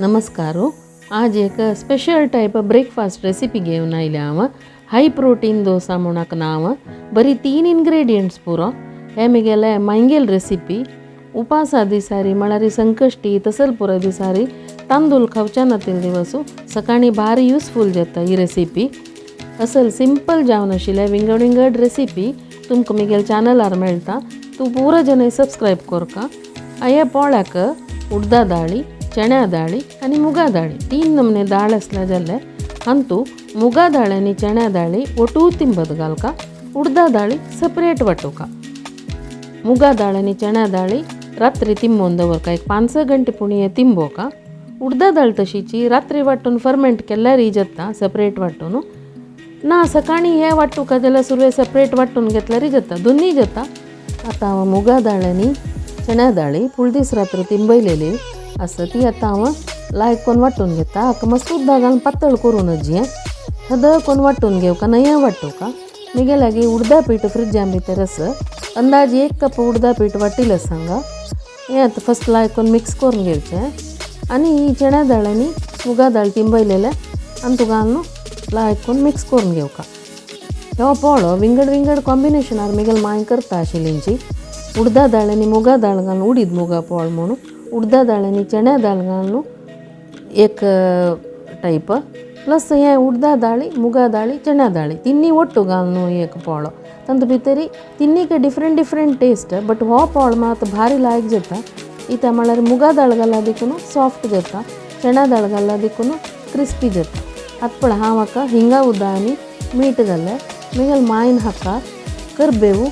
नमस्कार. आज एक स्पेशल टायप ब्रेकफास्ट रेसिपी घेवन आयल्या हांव. हाय प्रोटीन डोसा म्हणून नांव. बरी 3 इन्ग्रेडियंट्स पुरो. हे म्हगेले मांयगेल रेसिपी. उपासा दिसारी म्हळ्यार संकश्टी तसल पुरो दिसारी तांदूळ खावच्या नातील दिवसू सकाळी भारी युजफूल जाता ही रेसिपी. असल सिंपल जावन आशिल्ले विंगड विंगड रेसिपी तुमकां म्हगेले चॅनलार मेळटा. तूं पुरो जन सबस्क्रायब करका. हे पोळ्याक उडदा दाळी, चण्या दाळी आनी मुगा दाळी 3 नमने दाळ आसल्या जाल्यार अंतू मुगा दाळ आनी चण्या दाळी ಒಟ್ಟು ತಿಂಬದು घालका, उडदा दाळी सपरेट वांटोवका. मुगा दाळ आनी चण्या दाळी रात्री तिंबोवन दवरका, एक 5-6 घंटे पुणी हें तिंबोवका. उडदा दाळ तशीची रात्री वांटून फर्मेंट केल्यारय जाता सेपरेट वांटून. ना सकाळी हे वांटूका जाल्यार सुरवे सेपरेट वांटून घेतल्यारय जाता, दोनूय जाता. आतां हांव मुगा दाळ आनी चण्या दाळी फूल दीस रात्र तिंबयलेली आसा ती आतां हांव लायक करून वांटून घेता. हाका मातसो उदक घालून पातळ करून हें सदळ करून वांटून घेवका, न्हय वांटोवका. म्हगे लागीं उडदा पीठ फ्रिजां भितर आसा. अंदाज 1 कप उडदा पीठ वाटिल्लें आसा हांगा. हें आतां फस्ट लायक करून मिक्स करून घेवचें आनी ही चण्या दाळ आनी मुगा दाळ तिंबयलेलें आनी तुका घालून लायक करून मिक्स करून घेवका. हो पोळो विंगड विंगड कॉम्बिनेशनार म्हगेले मांय करता आशिल्ली. उडदा दाळ आनी मुगा दाळ घालून उडीद मुगा पोळ म्हणून, उडदा दाळ आनी चण्या दाळ घालून एक टायप, प्लस हें उडदा दाळी, मुगा दाळी, चण्या दाळी तिन्ही ಒಟ್ಟು घालून एक पोळो. तातूंत भितरी तिन्हीक डिफरंट डिफरंट टेस्ट, बट हो पोळ मात भारी लायक जाता. इत्या म्हळ्यार मुगा दाळ घाला देखून सॉफ्ट जाता, चण्या दाळ घाला देखून क्रिस्पी जाता. आतां पळय हांव हाका हिंगा उदक आनी मीठ घालें. म्हगेले मांयन हाका करबेव,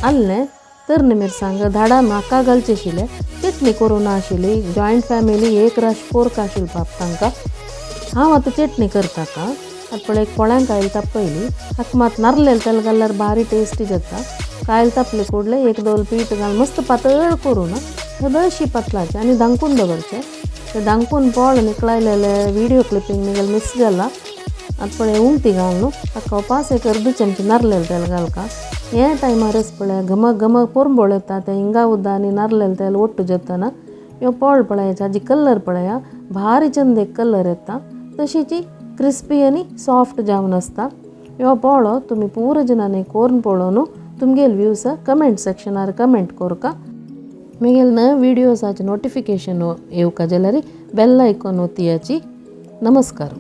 आल्लें, तरणे मिरसांग धाडान हाका घालचें आशिल्लें. चटणी करूं नाशिल्ली. जॉयंट फॅमिली, एक राश पोर्क आशिल्लो बाब तांकां. हांव आतां चटणी करता का. आतां पळय एक पोळ्यांक कायल तापयली. हाका मात नारलें तेल घाल्यार भारी टेस्टी जाता. कायल तापले कुडले एक दोन पीठ घालून मस्त पातळ करून सदळशी पातळाचें आनी धांकून दवरचें. तें धांकून पोळ निकळायलेले व्हिडियो क्लिपींग म्हगेलें मिस जाला. आतां पळय उमती घालून ताका पास एक अर्द चमचे नारलें तेल घालका. हे टायमारच पळय घमक घमक पोरंबोळ येता. तें हिंगा उदक आनी नारलें तेल ಒಟ್ಟು जातना ह्यो पोळ पळय, हाजी कलर पळया, भारी चंद एक कलर येता. तशीची क्रिस्पी आनी सॉफ्ट जावन आसता ह्यो पोळो. तुमी पुरो जणांनी कोरून पळोवन तुमगेले व्यूज कमेंट सेक्शनार कमेंट करका. म्हगेले नवे व्हिडियोजाचे नोटिफिकेशन येवका जाल्यार बेल आयकॉन ओतयाची. नमस्कार.